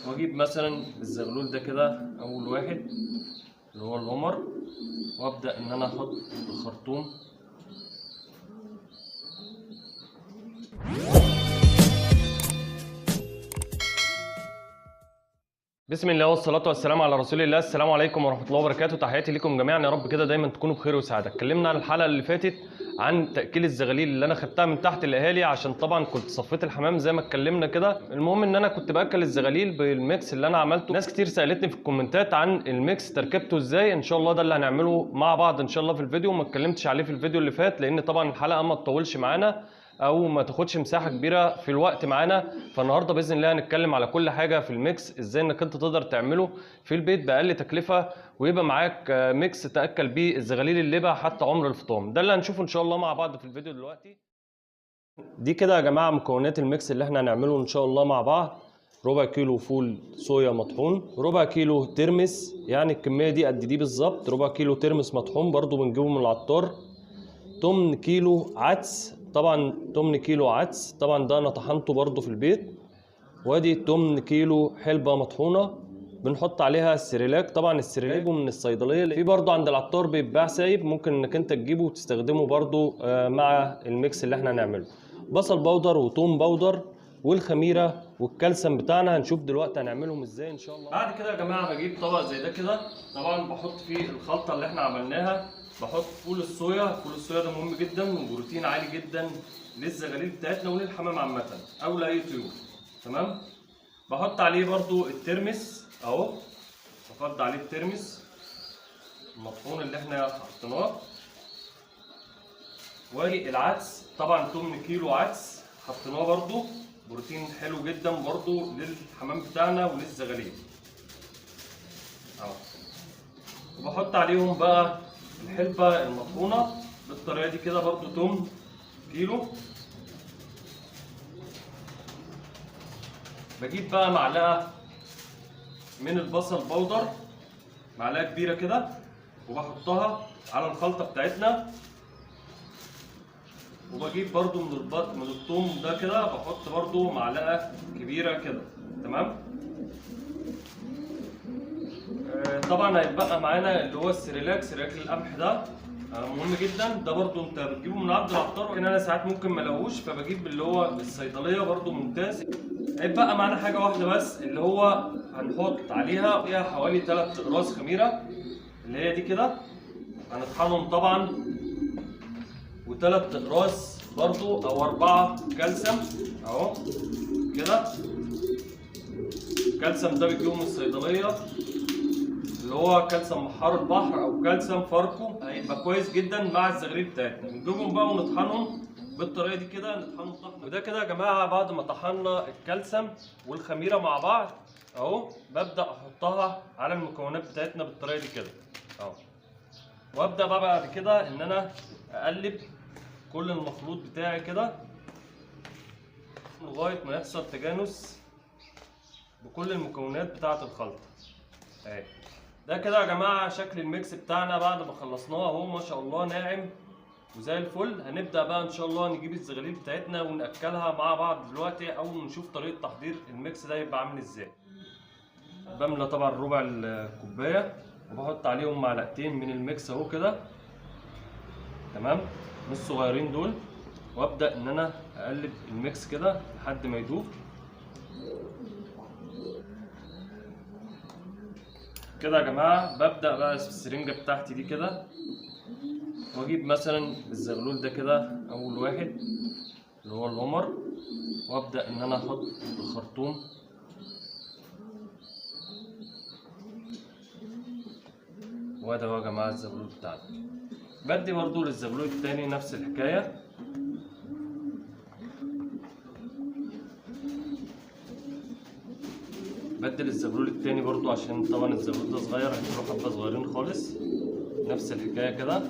واجيب مثلا الزغلول ده كده اول واحد اللي هو القمر، وابدا ان انا احط الخرطوم. بسم الله والصلاة والسلام على رسول الله. السلام عليكم ورحمة الله وبركاته. تحياتي لكم جميعا، يا رب كده دايما تكونوا بخير وسعادة. اتكلمنا عن الحلقة اللي فاتت عن تأكيل الزغاليل اللي انا خدتها من تحت الاهالي، عشان طبعا كنت صفيت الحمام زي ما اتكلمنا كده. المهم ان انا كنت باكل الزغاليل بال mix اللي انا عملته. ناس كتير سألتني في الكومنتات عن ال mix تركيبته ازاي. ان شاء الله ده اللي هنعمله مع بعض ان شاء الله في الفيديو. ما اتكلمتش عليه في الفيديو اللي فات لان طبعا الحلقة ما تطولش معانا او ما تاخدش مساحة كبيرة في الوقت معانا. فالنهارده باذن الله هنتكلم على كل حاجة في ال mix، ازاي انك انت تقدر تعمله في البيت باقل تكلفة ويبقى معاك mix تاكل بيه الزغاليل اللبه حتى عمر الفطام. ده اللي هنشوفه ان شاء الله مع بعض في الفيديو دلوقتي. دي كده يا جماعة مكونات ال mix اللي احنا هنعمله ان شاء الله مع بعض. ربع كيلو فول صويا مطحون، ربع كيلو ترمس، يعني الكمية دي قد دي بالظبط، ربع كيلو ترمس مطحون برده بنجيبه من العطار، 8 كيلو عدس، طبعا 8 كيلو عدس طبعا ده انا طحنته برده في البيت، وادي 8 كيلو حلبة مطحونه بنحط عليها السريلاك. طبعا السريلاك من الصيدلية، في برده عند العطار بيتباع سايب، ممكن انك انت تجيبه وتستخدمه برده مع ال mix اللي احنا هنعمله. بصل powder وتوم powder والخميره والكالسيوم بتاعنا، هنشوف دلوقتي هنعملهم ازاي ان شاء الله. بعد كده يا جماعة بجيب طبق زي ده كده، طبعا بحط فيه الخلطة اللي احنا عملناها. بحط فول الصويا، فول الصويا ده مهم جدا وبروتين عالي جدا للزغاليل بتاعتنا وللحمام عامة او لاي طيور، تمام. بحط عليه برده الترمس اهو، بفض عليه الترمس المطحون اللي احنا حطيناه، والعدس طبعا 8 كيلو عدس حطيناه برده، بروتين حلو جدا برده للحمام بتاعنا وللزغاليل اهو. وبحط عليهم بقى الحلبة المطحونة بالطريقة دي كده برضو 8 كيلو. بجيب بقى معلقة من البصل باودر، معلقة كبيرة كده، وبحطها على الخلطة بتاعتنا. وبجيب برضو من الثوم ده كده، بحط برضو معلقة كبيرة كده، تمام. طبعا هيتبقى معانا اللي هو السريلاك، سريلاك القمح ده مهم جدا، ده برضو انت بتجيبه من عند العطار، لان انا ساعات ممكن ما الاقوش فبجيب اللي هو الصيدلية برضو ممتاز. هيتبقى معانا حاجة واحدة بس اللي هو هنحط عليها فيها حوالي 3 اقراص خميره اللي هي دي كده، هنطحنهم طبعا، و3 اقراص برضو او 4 كالسيوم اهو كده. الكالسيوم ده بتجيبه من الصيدلية، اللي هو كالسيوم محار البحر او كالسيوم فاركو، هيبقى كويس جدا مع الزغاليل بتاعتنا. نجيبهم بقى ونطحنهم بالطريقة دي كده، نطحنهم طحن. وده كده يا جماعة بعد ما طحنا الكالسيوم والخميره مع بعض اهو، ببدا احطها على المكونات بتاعتنا بالطريقة دي كده اهو. وابدا بقى بعد كده ان انا اقلب كل المخلوط بتاعي كده لغاية ما يحصل تجانس بكل المكونات بتاعه الخلطة اهي. ده كده يا جماعة شكل ال mix بتاعنا بعد ما خلصناه اهو، ما شاء الله ناعم وزي الفل. هنبدا بقى ان شاء الله نجيب الزغاليل بتاعتنا وناكلها مع بعض دلوقتي، او نشوف طريقه تحضير ال mix ده يبقى عامل ازاي. بملى طبعا ربع الكوباية وبحط عليهم معلقتين من ال mix اهو كده، تمام، من الصغيرين دول. وابدا ان انا اقلب ال mix كده لحد ما يدوب كده يا جماعة. ببدا بقى في السرنجه بتاعتي دي كده، واجيب مثلا الزغلول ده كده اول واحد اللي هو القمر، وابدا ان انا احط الخرطوم. وده هو يا جماعة الزغلول بتاعنا. بدي برضو للزغلول التاني نفس الحكاية. بدل الزغلول التاني برضو عشان طبعا الزغلول ده صغير، هيديله حبه صغيرين خالص، نفس الحكاية كده.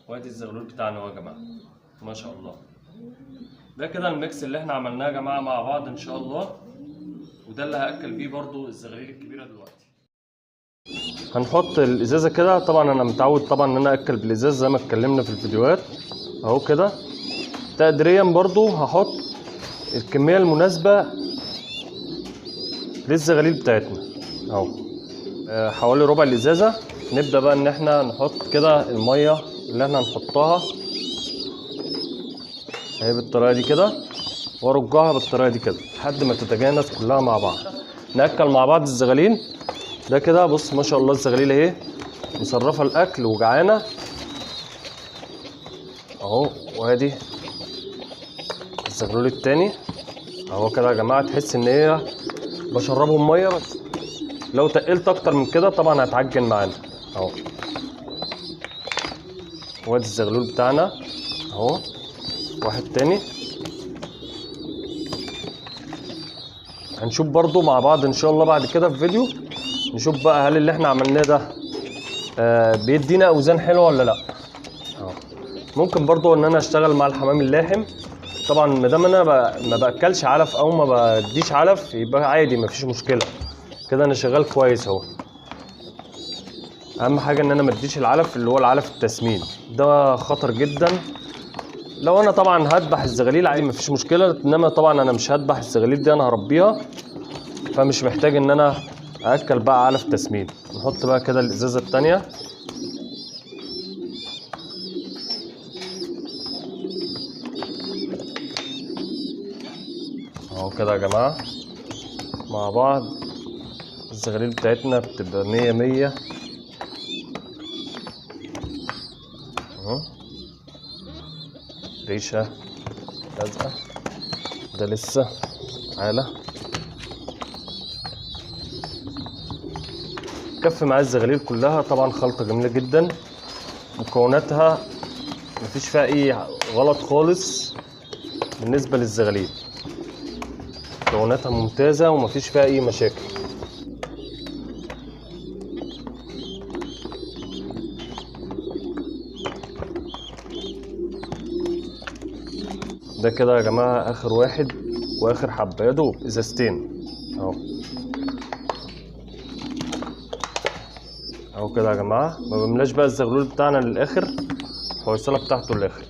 وادي الزغلول بتاعنا اهو يا جماعة ما شاء الله. ده كده ال mix اللي احنا عملناه يا جماعة مع بعض ان شاء الله، وده اللي هاكل بيه برضو الزغاليل الكبيرة دلوقتي. هنحط الازازه كده، طبعا انا متعود طبعا ان انا اكل بالازاز زي ما اتكلمنا في الفيديوهات اهو كده. تقديريا برضو هحط الكمية المناسبة للزغاليل بتاعتنا اهو، حوالي ربع الازازه. نبدا بقى ان احنا نحط كده المية اللي احنا هنحطها اهي بالطريقة دي كده، وارجها بالطريقة دي كده لحد ما تتجانس كلها مع بعض. ناكل مع بعض الزغاليل ده كده. بص ما شاء الله الزغاليل اهي مصرفه الاكل وجعانه اهو. وادي الزغلول التاني اهو كده يا جماعة، تحس ان هي بشربهم مية، بس لو تقلت اكتر من كده طبعا هتعجن معانا اهو. وادي الزغلول بتاعنا اهو، واحد تاني. هنشوف برضو مع بعض ان شاء الله بعد كده في فيديو، نشوف بقى هل اللي احنا عملناه ده بيدينا اوزان حلوة ولا لا. ممكن برضو ان انا اشتغل مع الحمام اللاحم، طبعا ما دام انا ما باكلش علف او ما بديش علف يبقى عادي مفيش مشكلة، كده انا شغال كويس اهو. اهم حاجة ان انا ما اديش العلف اللي هو العلف التسمين ده، خطر جدا. لو انا طبعا هذبح الزغاليل عادي مفيش مشكلة، انما طبعا انا مش هذبح الزغاليل دي، انا هربيها، فمش محتاج ان انا اكل بقى علف تسمين. نحط بقى كده الازازه الثانية. اهو كده يا جماعة مع بعض الزغاليل بتاعتنا بتبقى 100 100 اهو. ريشه لازقه ده لسه تعالى كف معايا الزغاليل كلها. طبعا خلطه جميلة جدا، مكوناتها مفيش فيها اي غلط خالص بالنسبة للزغاليل، مكوناتها ممتازة ومفيش فيها اي مشاكل. ده كده يا جماعة اخر واحد واخر حبه، يا دوب ازازتين اهو اهو كده يا جماعة. ما بملاش بقى الزغلول بتاعنا للاخر، الحويصله بتاعته للاخر.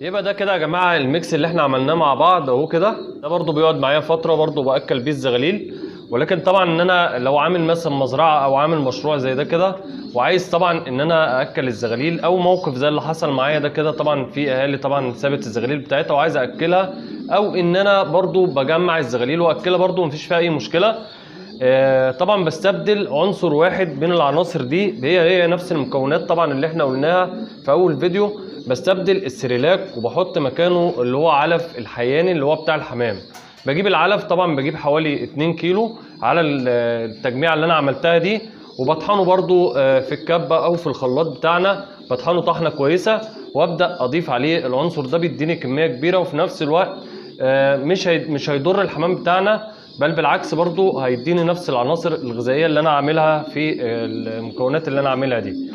يبقى ده كده يا جماعة ال mix اللي احنا عملناه مع بعض اهو كده. ده برضو بيقعد معايا فترة، برضو باكل بيه الزغاليل. ولكن طبعا ان انا لو عامل مثلا مزرعة او عامل مشروع زي ده كده، وعايز طبعا ان انا ااكل الزغاليل، او موقف زي اللي حصل معايا ده كده، طبعا في اهالي طبعا سابت الزغاليل بتاعتها وعايز ااكلها، او ان انا برضو بجمع الزغاليل واكلها برضو مفيش فيها اي مشكلة. طبعا بستبدل عنصر واحد من العناصر دي، هي نفس المكونات طبعا اللي احنا قلناها في اول فيديو. بستبدل السريلاك وبحط مكانه اللي هو علف الحياني اللي هو بتاع الحمام. بجيب العلف طبعا، بجيب حوالي 2 كيلو على التجميع اللي انا عملتها دي، وبطحنه برضو في الكبه او في الخلاط بتاعنا، بطحنه طحنه كويسة، وابدا اضيف عليه العنصر ده، بيديني كمية كبيرة، وفي نفس الوقت مش هيضر الحمام بتاعنا، بل بالعكس برضو هيديني نفس العناصر الغذائية اللي انا عاملها في المكونات اللي انا عاملها دي.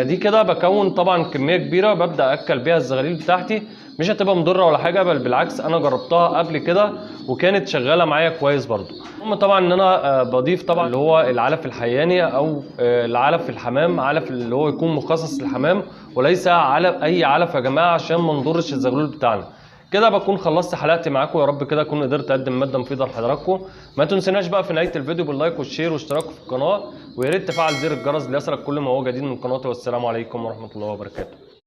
دي كده بكون طبعا كمية كبيرة، ببدا اكل بيها الزغاليل بتاعتي، مش هتبقى مضرة ولا حاجة، بل بالعكس انا جربتها قبل كده وكانت شغالة معايا كويس برضو. المهم طبعا ان انا بضيف طبعا اللي هو العلف الحياني او العلف الحمام، علف اللي هو يكون مخصص للحمام وليس علف اي علف يا جماعة، عشان ما نضرش الزغلول بتاعنا. كده بكون خلصت حلقتي معاكم، يا رب كده اكون قدرت اقدم مادة مفيدة لحضراتكم. ما تنسوناش بقى في نهاية الفيديو بال like وال share واشتراك في القناة، ويا ريت تفعل زر الجرس ليصلك كل ما هو جديد من قناتي. والسلام عليكم ورحمة الله وبركاته.